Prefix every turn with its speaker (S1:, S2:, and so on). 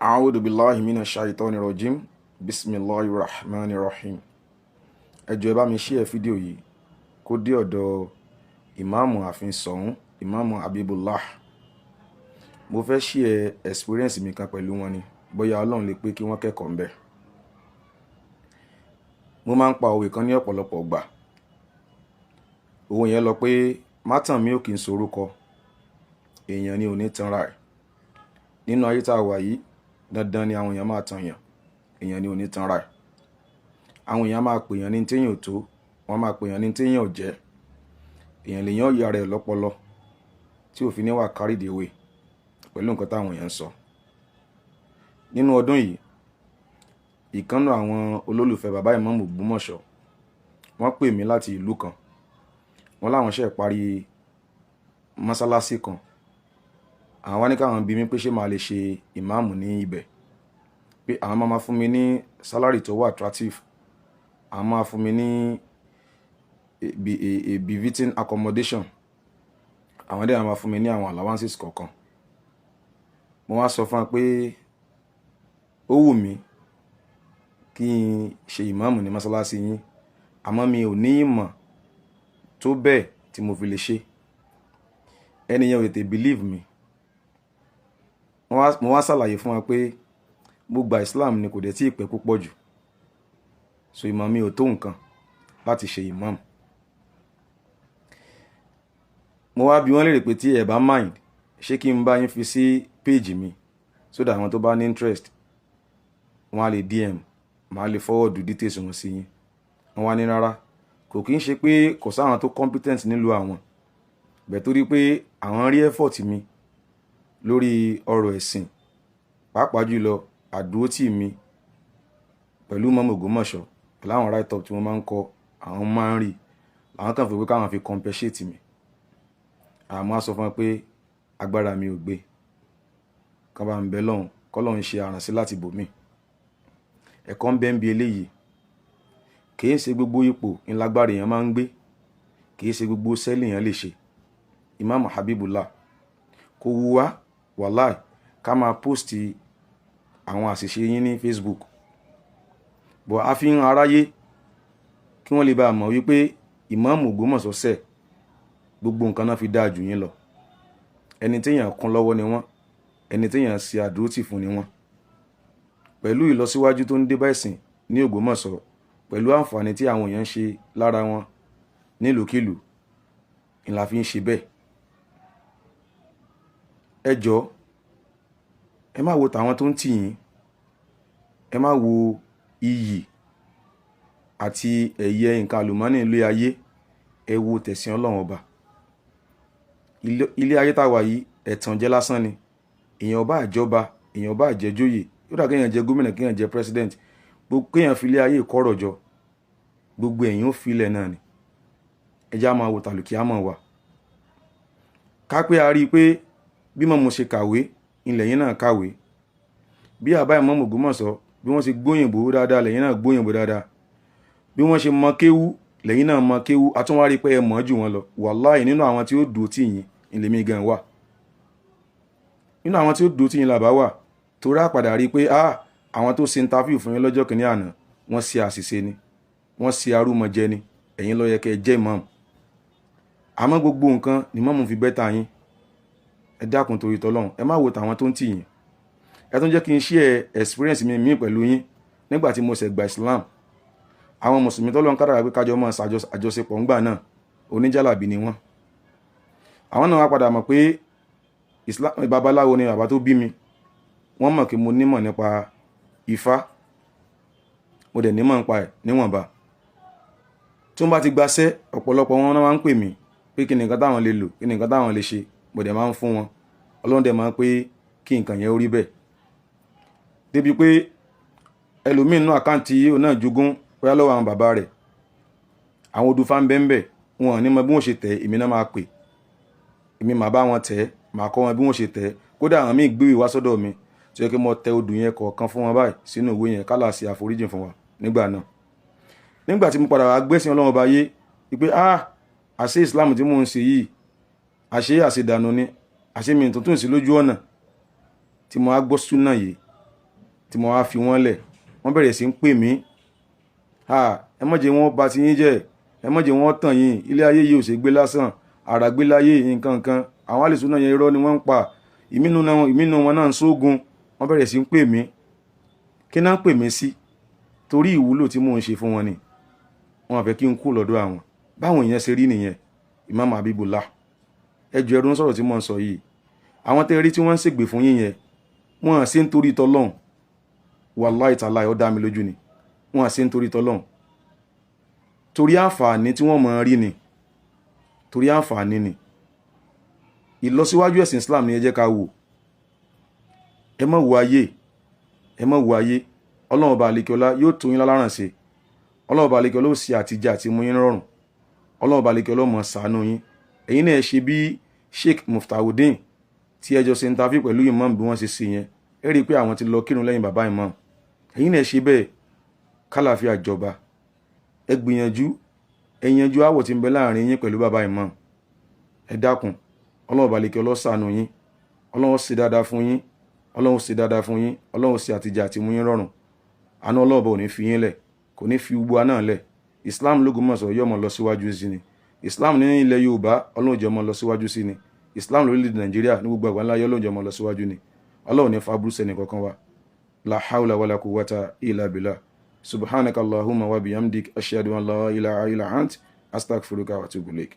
S1: A'udhu billahi minash shaitani rajim. Bismillahir rahmanir rahim. Ẹ jọ̀ọ́, ẹ bá mi share fídíò yìí kó dé ọ̀dọ̀ ìmáàmù ààfin Ṣọ̀ún, Ìmáàmù Habibullah. Mo fẹ́ share experience mi kan pẹ̀lú wọn ni, bóyá Ọlọ́run lè pé kí wọ́n kẹ́kọ̀ọ́ ńbẹ̀. Mo máa ń pa òwe kan ní ọ̀pọ̀lọpọ̀ ìgbà. Òwe yẹn lọ pé mátàn mi ò kì í sorúkọ, èèyàn ni ò ní tanra ẹ̀. Nínú ayé tá a wà yìí, dandan ni àwọn èèyàn máa tàn yàn, èèyàn ni ò ní tanra ẹ̀. Àwọn èèyàn máa pè yàn ní téèyàn ò tó, wọ́n máa pè yàn ní téèyàn ò jẹ́. Èèyàn lèyàn ó yára ẹ̀ lọ́pọlọ tí ò fi ní wà carried away pẹ̀lú nǹkan táwọn èèyàn ń sọ. Nínú ọdún yìí, ìkan nínú àwọn olólùfẹ́ bàbá Ìmáàmù Ògbómọ̀ṣọ́, wọ́n pè mí láti ìlú kan. Wọ́n láwọn ṣẹ̀ parí mọ́sálásí kan. Àwọn wá ní káwọn bi mí pé ṣé màá lè ṣe ìmáàmù ní ibẹ̀. Pé àwọn máa ma fún mi ní salary tó wà attractive. Àwọn máa fún mi ní a befitting accommodation. Àwọn dẹ̀ máa fún mi ní àwọn allowances kọ̀ọ̀kan. Mo wá sọ fún wọn pé ó wù mí kí n ṣe ìmáàmù ní mọ́sálásí yín, àmọ́ mi ò ní ìmọ̀ tó bẹ́ẹ̀ tí mo fi lè ṣe. Ẹni yẹn ò tètè believe mi. Mo wá ṣàlàyé fún wọn pé mo gba Islam ni, kò dẹ̀ tí ì pẹ́ púpọ̀ jù. So ìmọ̀ mi ò tó nǹkan láti ṣe ìmáàmù. Mo wá bi wọ́n léèrè pé tí ẹ bá mind, ṣé kí n bá yín fi sí page mi so that àwọn tó bá ní interest, wọ́n á lè DM, màá lè forward details wọn sí yín. Wọ́n wá ní rárá, kò kí ń ṣe pé kò sáwọn tó competent nílùú àwọn, bẹ̀ torí pé àwọn rí effort mi lórí ọ̀rọ̀ ẹ̀sìn, pàápàá jùlọ àdúrótì mi pẹ̀lú Ìmáàmù Ògbómọ̀ṣọ́, pẹ̀lú àwọn write up tí wọ́n máa ń kọ, àwọn máa ń rí, àwọn kan fi pé káwọn fi compensate mi. Àmọ́ a sọ fún wọn pé agbára mi ò gbé, kán bá ń bẹ lọ́hùn, kọ́lọ́hún ṣe àrànṣe láti bò mí. Ẹ̀kọ́ ń bẹ ń bi eléyìí. Kìí ṣe gbogbo ipò ńlágbára èèyàn máa ń gbé, kìí ṣe gbogbo sẹ́ẹ̀lì èèyàn lè ṣe. Ìmáàmù Habibullah, kò wù wá wàláì ká máa post àwọn àṣìṣe yín ní Facebook, but a fi ń aráyé kí wọ́n lè bá a mọ̀ wípé Ìmáàmù Ògbómọ̀ṣọ́ sẹ̀ gbogbo nǹkan náà fi dáa jù yín lọ. Ẹni téèyàn kún lọ́wọ́ ni wọ́n, ẹni téèyàn ṣe àdúrótì fún ni wọ́n. Pẹ̀lú ìlọsíwájú tó ń dé bá ẹ̀sìn ní Ògbómọ̀ṣọ́, pẹ̀lú àǹfààní tí àwọn èèyàn ń ṣe lára wọn nílùúkìlù ni la fi ń ṣe bẹ́ẹ̀. Ẹ jọ̀ọ́, ẹ má wo tàwọn tó ń tì yín, ẹ má wo iyì àti ẹ̀yẹ nǹkan àlùmọ́nì ilé ayé, ẹ wo tẹ̀sìn Ọlọ́run Ọba. Ilé ayé tá a wà yìí, ẹ̀tànjẹ lásán ni. Èèyàn bá àjọba, èèyàn bá àjẹjóyè, yóò dà kéèyàn jẹ gómìnà, kéèyàn jẹ president, gbogbo kéèyàn fi ilé ayé kọ́rọ̀ jọ, gbogbo ẹ̀yìn ó filẹ̀ náà ni. Ẹ já máa wo tàlùkì á mọ̀ wà. Ká pé a rí i pé bí mọ̀mọ́ ṣe kàwé ilẹ̀ yín náà kàwé, bí àbá Ìmáàmù Ògbómọ̀ṣọ́ bí wọ́n ṣe gbóyìnbó dáadáa lẹ́yìn náà gbóyìnbó dáadáa, bí wọ́n ṣe mọ kéwú lẹ́yìn náà mọ kéwú, a tún wá rí i pé ẹ mọ̀ jù wọ́n lọ. Wàláì, nínú àwọn tí ó dùn tì yín ìlèmí gan wà, nínú àwọn tí ó dùn tì yín làbá wà, torí àpàdà rí i pé ah, àwọn tó ṣe interview fún yín lọ́jọ́ kìíní àná, wọ́n ṣe àṣìṣe ni, wọ́n ṣe arúmọjẹ ni. Ẹ̀yin ló yẹ kẹ́ ẹ jẹ́ ìmáàmù, àmọ́ gbogbo nǹkan ni ìmáàmù fi better yín. Ẹ dákun torí tọlọ́run, ẹ má wo tàwọn tó ń tì yín. Ẹ tún jẹ́ kí n share experience mi míì pẹ̀lú yín. Nígbà tí mo ṣẹ̀ gba Islam, àwọn mùsùlùmí tọ́lọ́run kádàrá pé kájọ máa àjọṣepọ̀ ńgbà náà, oníjàlábí ni wọ́n. Àwọn náà wá padà mọ̀ pé Islam, babaláwo ni bàbá tó bí mi. Wọ́n mọ̀ pé mo nímọ̀ nípa Ifá, mo dẹ̀ nímọ̀ nípa ẹ̀ níwọ̀nba. Tí wọ́n bá ti gbaṣẹ́, ọ̀pọ̀lọpọ̀ wọn náà máa ń pè mí pé kí ni nǹkan táwọn lè lò, kí ni nǹkan táwọn lè ṣe. Mo dẹ̀ máa ń fún wọn. Ọlọ́run dẹ̀ máa ń pé kí nǹkan yẹn ó rí bẹ́ẹ̀, débi pé ẹlòmíín nínú account òun náà jogún bóyá lọ́wọ́ àwọn bàbá rẹ̀, àwọn odù fáń bẹ́ẹ̀, wọn ò ní mọ bí wọ́n ṣe tẹ̀. Èmi náà máa pè, èmi màá bá wọn tẹ̀, màá kọ́ wọn bí wọ́n ṣe tẹ̀. Kódà àwọn míì gbé ìwé wá sọ́dọ̀ mi tó yẹ kí mo tẹ odù yẹn kọ̀ọ̀kan fún wọn báyìí sínú ìwé yẹn, kálá sí àforíjìn fún wa nígbà náà. Nígbà tí mo padà wá gbẹ́sìn Ọlọ́run Ọba yé wípé ah, àṣé Islam tí mò ń ṣe yìí, àṣé àṣedànù ni, àṣé mi tuntun sí lójú ọ̀nà tí mo á gbọ́ súnà yìí. Tí mo wá fi wọ́n lẹ̀, wọ́n bẹ̀rẹ̀ sí ń pè mí. Ẹ má jẹ́ wọ́n bà ti yín jẹ́, ẹ má jẹ́ wọ́n tàn yín. Ilé ayé yìí ò ṣe gbé lásán, àràgbé láyé nǹkan kan. Àwọn alùsùn náà yẹn, irọ́ ni wọ́n ń pa. Ìmínú wọn náà ń sógun. Wọ́n bẹ̀rẹ̀ sí ń pè mí. Kí náà ń pè mí sí? Torí ìwúlò tí mò ń ṣe fún wọn ni. Wọn fẹ́ kí n kú lọ́dọ̀ àwọn. Báwọn èèyàn ṣe rí nìyẹn. Imam Habibullah, ẹ jọ̀ọ́, ẹrú ń sọ̀rọ̀ tí mò ń sọ yìí. Àwọn tẹ́ rí tí wọ́n ń ṣègbè fún yín yẹn, wọ́n à sí nítorí tọ́lọ́hún. Wàláì tàláì, ó dá mi lójú ni wọ́n à sí nítorí tọ́lọ́hún. Torí àǹfààní tí wọ́n mọ̀ rí ni, torí àǹfààní ni. Ìlọsíwájú ẹ̀sìn Islam ni ẹ jẹ́ ká wò. Ẹ má wo ayé, ẹ má wo ayé. Ọlọ́run Ọba àlekèọlá yóò tó yín láláràn ṣe. Ọlọ́run Ọba àlekèọlá ó ṣe àtijọ́ àti mú yín rọrùn. Ọlọ́run Ọba àlekèọlá ó mọ̀ ṣàánú yín. Ẹ̀yin náà, ẹ ṣe bí Sheikh Muftahudeen tí ẹ jọ ṣe interview pẹ̀lú imam, bí wọ́n ṣe ṣe yẹn. Ẹ rí i pé àwọn ti lọ kírun lẹ́yìn bàbá imam. Ẹ̀yin náà, ẹ ṣe bẹ́ẹ̀, kálàáfíà jọba. Ẹ gbìyànjú, ẹ yanjú àwọ̀ tí ń bẹ láàrin yín pẹ̀lú bàbá imam. Ẹ dákun, Ọlọ́run Ọba àlekèọlá ṣàánú yín. Ọlọ́run ṣe dáadáa fún yín. Ọlọ́run ṣe dáadáa fún yín. Ọlọ́run ṣe àtijọ́ àti mú yín rọrùn. Àánú Ọlọ́run ò ní fi yín lẹ̀, kò ní fi gbogbo àná lẹ̀. Islam lÓgbómọ̀ṣọ́ yóò mọ̀ lọ síwájú sí ni. Islam ní ilẹ̀ Yorùbá, Ọlọ́run jẹ́ mọ́ lọ síwájú sí ni. Islam lórílẹ̀ Nàìjíríà, ní gbogbo àgbáńlá, Ọlọ́run jẹ́ mọ́ lọ síwájú ni. Ọlọ́run ní faburú sẹ́ni kankan wa. La hawla wala quwwata illa billah. Subhanaka Allahumma wa bihamdik, ashhadu an la ilaha illa ant, astaghfiruka wa atubu ilaik.